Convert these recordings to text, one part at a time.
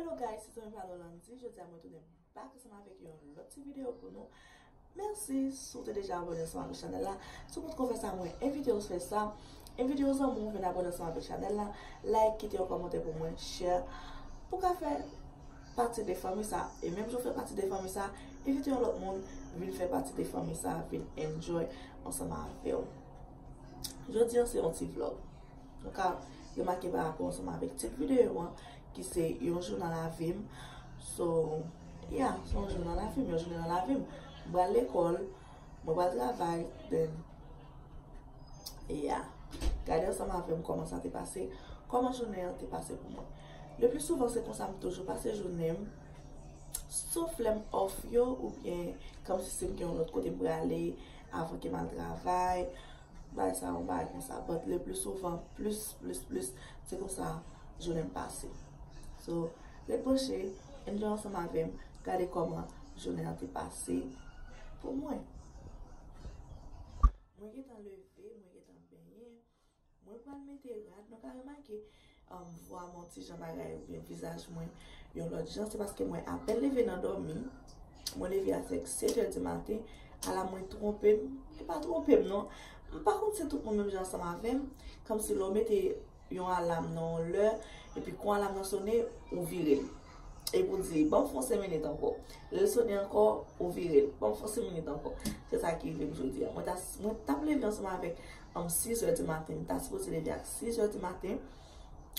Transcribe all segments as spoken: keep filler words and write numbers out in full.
Hello guys, se zanmi pa nou Landy. Jodi a mwen tounen back ansanm avèk yon lòt ti videyo pou nou. Mèsi si w te deja abòne ansanm avèk chanèl la. Si w potko fè sa, mwen envite w fè sa. Envite yon zanmi w vin abòne ansanm avèk chanèl la. Like, kite yon kòmantè pou mwen, share. Pou ka fè pati de fanmi sa. E menm jan w fè pati de fanmi sa, envite yon lòt moun vin fè pati de fanmi sa, vin enjoy ansanm avè w. Jodi a se yon ti vlog. Nou ka remake pa rapò ansanm avèk tit videyo an, ki se yon jou nan lavi m. So, yeah, se yon jou nan lavi m, yon jounen nan lavi m. Mwen pral lekòl, mwen pral travay, then, yeah. Gade ansanm avè m kòman sa te pase, kòman jounen an te pase pou mwen. Le pli souvan, se konsa m toujou pase jounen m, sof lè m off yo, oubyen kòmsi si m gen yon lòt kote m prale avan ke m al travay. Bagay sa, yon bagay konsa. But le pli souvan, plis, plis, plis, se konsa jounen m pase. So, ret branche, enjoy ansanm avè m, gade kòman jounen an te pase pou mwen. Mwen gentan leve, mwen gentan benyen, mwen pral mete rad, nou ka remake, um, vwa mwen yon ti jan bagay oubyen vizaj mwen yon lòt jan, se paske mwen apèn leve nan dòmi. Mwen leve avèk sèt è di maten, ala mwen twonpe m, e pa twonpe m non. M pa konn si tout moun menm jan ansanm avè m, kòmsi lè w mete yon alam nan yon lè, epi kon alam nan sone, ou vire l. Epi w di, "Ban m fè yon senk minit ankò." Lè l sone ankò, ou vire l. "Ban m fè yon senk minit ankò." Se sa ki rive m jodi a. Mwen ta, mwen t ap leve ansanm avèk, um, sis è di maten. M ta sipoze leve ak sis è di maten.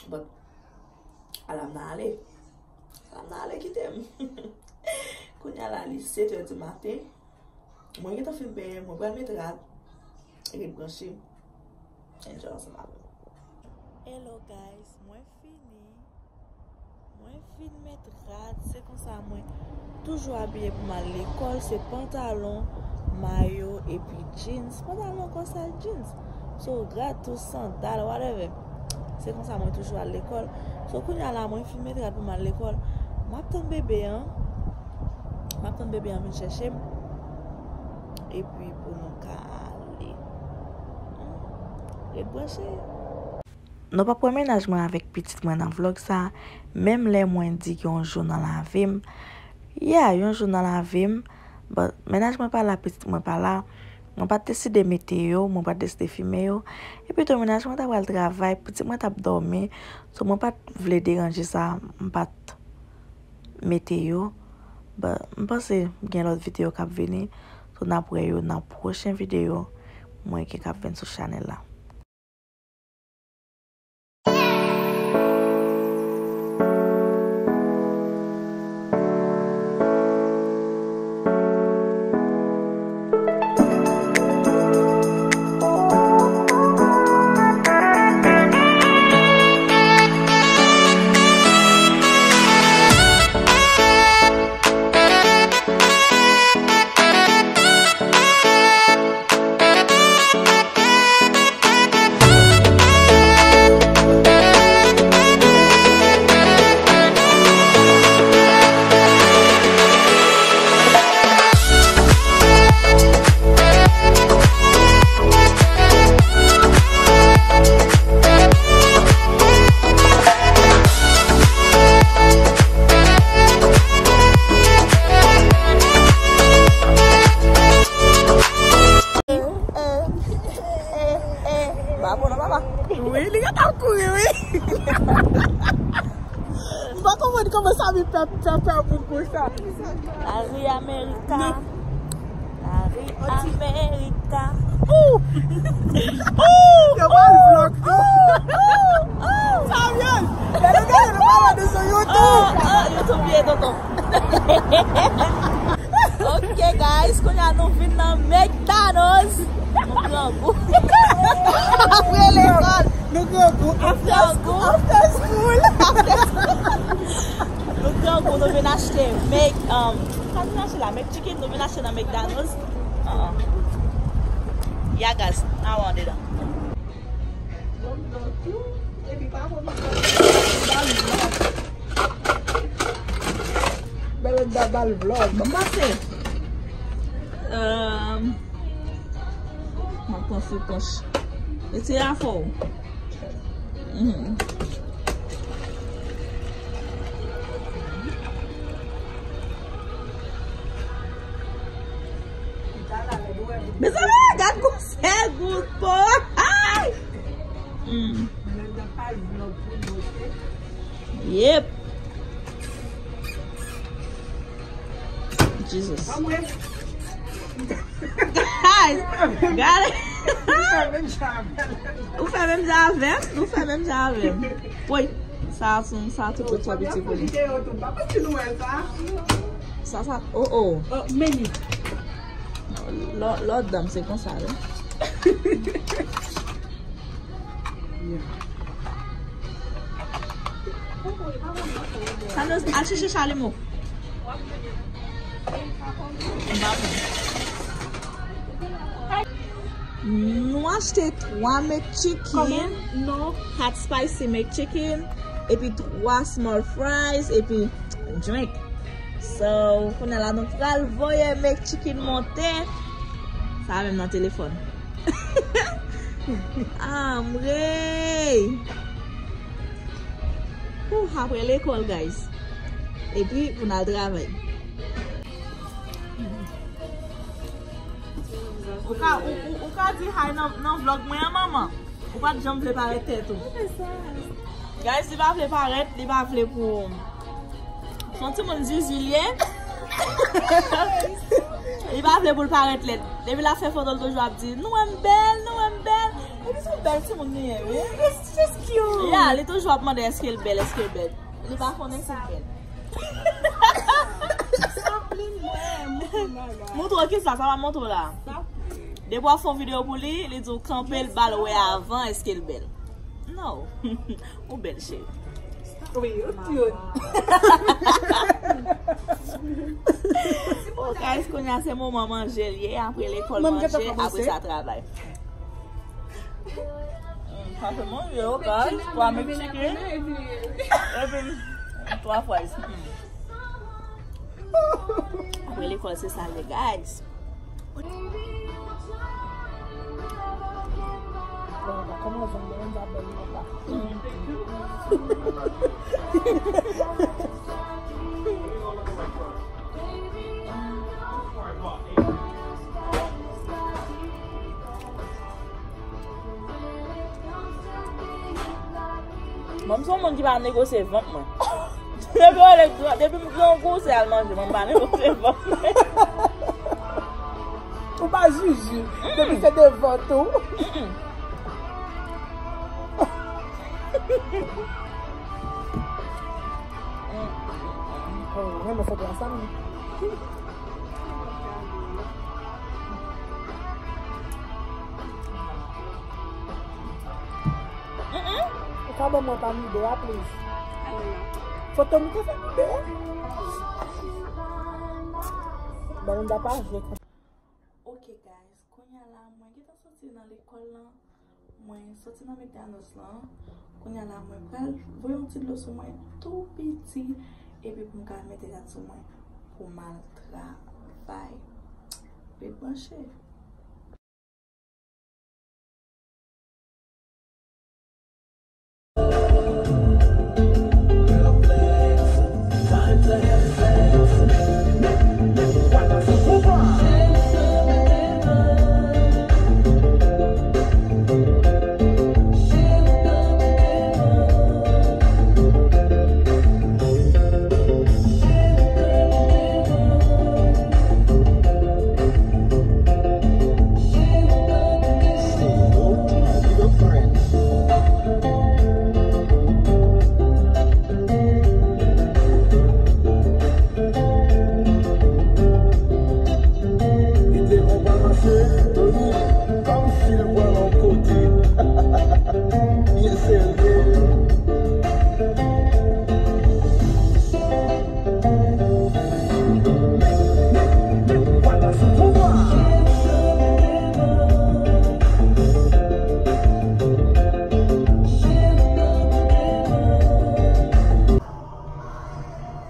But, alam nan ale. Alam nan ale kite m. Kounye a la, li sèt è di maten. Mwen gentan fin benyen, mwen pral met rad. Ret branche. Enjoy ansanm avè m. Hello guys, mwen fini. Mwen fin met rad, se konsa mwen toujou abiye pou m al lekòl, se pantalon, mayo epi jeans. Pantalon konsa jeans. So rad tou, sandal, whatever. Se konsa mwen toujou al lekòl. So kounye a la mwen fin met rad pou m al lekòl. M ap tann bebe an. M ap tann bebe an vin chèche m. Epi pou nou ka ale. Hmm. Ret branche. Nou p ap wè mennaj mwen avèk pitit mwen nan vlòg sa, menm lè mwen di yon jou nan lavi m. Yeah, yon jou nan lavi m. But mennaj mwen pa la, pitit mwen pa la. Mwen pa t deside mete yo, mwen pa t deside filme yo. Epi tou, mennaj mwen ta pral travay, pitit mwen t ap dòmi. So, mwen pa t vle deranje sa, m pa t mete yo. But m panse gen lòt videyo k ap vini. So, n ap wè yo nan pwochen videyo mwen gen k ap vin sou chanèl la. Wi, li gentan kouri, wi. M pa konprann kòman sa vin pè, pè, pè moun konsa. Lari Amerika. Lari Amerika. Ou! Ou! Yo pa vlog tou. Ou! Ou! Ou! Samuel, lè nou gade nou pa wè nou sou YouTube. Oh, oh, YouTube ye, tonton. Ok, guys, kounye a nou vin nan McDonald's. Nou grangou. Apre lekòl. Nou grangou. After school. After school. Nou grangou, nou vin achte Mc, um, sa nou vin achte la? McChicken, nou vin achte nan McDonald's. Uh-uh. Yeah, guys, nou andedan. Bèlèt ba bal vlòg. Ban m pase. Euh, m ap pran sou pòch. Retire afè w. Mhm. Mezanmi, gad gwosè gout po. Ay! Mm. Yep. Jesus. Guys, gade. Ou fè menm jan avè m? Ou fè menm jan avè m? Woy, sa, sa, sa tou twò piti pou li. Sa, sa, oh, oh. Lò, lòt dan m, se konsa, wi. Sa nou al chèche chalimo. Nou achte twa McChicken, hot spicy McChicken, epi twa small fries, epi drink. So, kounye a la nou pral voye McChicken monte. Sa menm nan telefòn. Anmwey! Ouh, apre lekòl, guys. Epi, pou n al travay. Ou ka, ou, ou, ou ka di hi nan, nan vlog mwen an, manman. Ou pa t janm vle parèt tèt ou. Guys, li pa vle parèt, li pa vle pou. Se yon timoun zuzu li ye. Li pa vle pou l parèt lèd. Depi l ap fè foto, l toujou ap di, "Nou wè m bèl, nou wè m bèl." Epi se yon bèl timoun li ye, wi. It's just cute. Yeah, li toujou ap mande èske l bèl, èske l bèl. Li pa konnen si l bèl. Montre w kisa, sa pa montre w la. Depi w ap fè yon videyo pou li, li di w kanpe l, ba l wè avan èske l bèl. No. Ou bèl, cheri. Wi, ou cute. Oh, guys, kounye a se moman manje l ye, apre lekòl manje, apre sa travay. Mm, sa se manje, oh, guys, twa McChicken. Epi, twa fries. Mm. Apre lekòl, se sa l ye, guys. Mwen, m se yon moun ki pa negosye vant mwen. Depi w wè, depi m gran gwosè al manje, mwen, m pa negosye vant mwen. Ou pa zuzu, depi se de vant ou. Mm-mm. Oh, renmen foto ansanm. Mm-mm. Ou ka ban mwen pa mido a, please? Foto m te fè mido a. Bon, m pa jwe. Ok, guys, kounye a la, mwen gentan soti nan lekòl lan. Mwen soti nan McDonald's lan. Kounye a la, mwen pral voye yon ti dlo sou mwen tou piti. Epi pou m ka mete rad sou mwen pou m al travay. Ret branche. Li te konn pral mache, Tony, kòmsi l pral yon kote. Byen serye.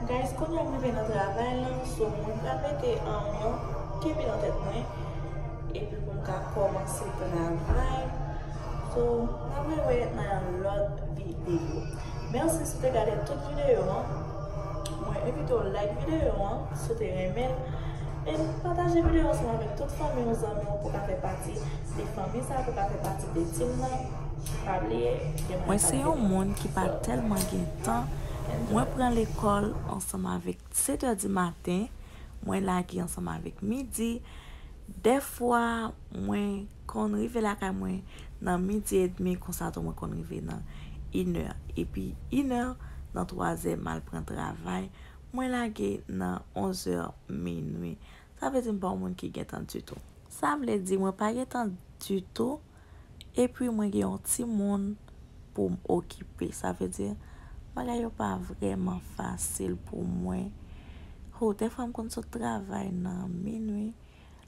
Guys, kounye a m rive nan travay lan, so mwen pral mete, um, yon kepi nan tèt mwen, epi pou m ka kòmanse travay. So, n ap rewè nan yon lòt videyo. Mèsi si w te gade tout videyo an. Mwen envite w like videyo an, si w te renmen l. E pataje videyo ansanm avèk tout fanmi w, zanmi w pou ka fè pati de fanmi sa, pou ka fè pati de tim nan. Pa bliye, gen mwen. Mwen se yon moun ki pa tèlman gen tan. Mwen pran lekòl ansanm avèk sèt è di maten. Mwen lage ansanm avèk midi. Dèfwa, mwen konn rive lakay mwen nan midi edmi, konsa tou mwen konn rive nan inè. Epi inè, nan twazè, m al pran travay. Mwen lage nan onzè, minwi. Sa vle di m pa yon moun ki gen tan ditou. Sa vle di mwen pa gen tan ditou, epi mwen gen yon timoun pou m okipe. Sa vle di bagay yo pa vrèman fasil pou mwen. Ho, dèfwa m konn sot travay nan minwi,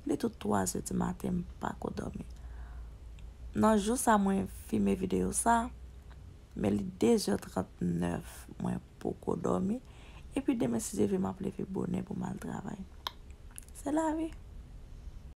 li tou twazè di maten, m pa ko dòmi. Nan jou sa mwen filme videyo sa, men li dezè trannèf, mwen poko dòmi. Epi demen, si Dye vle, m ap leve bonè pou m al travay. Se lavi.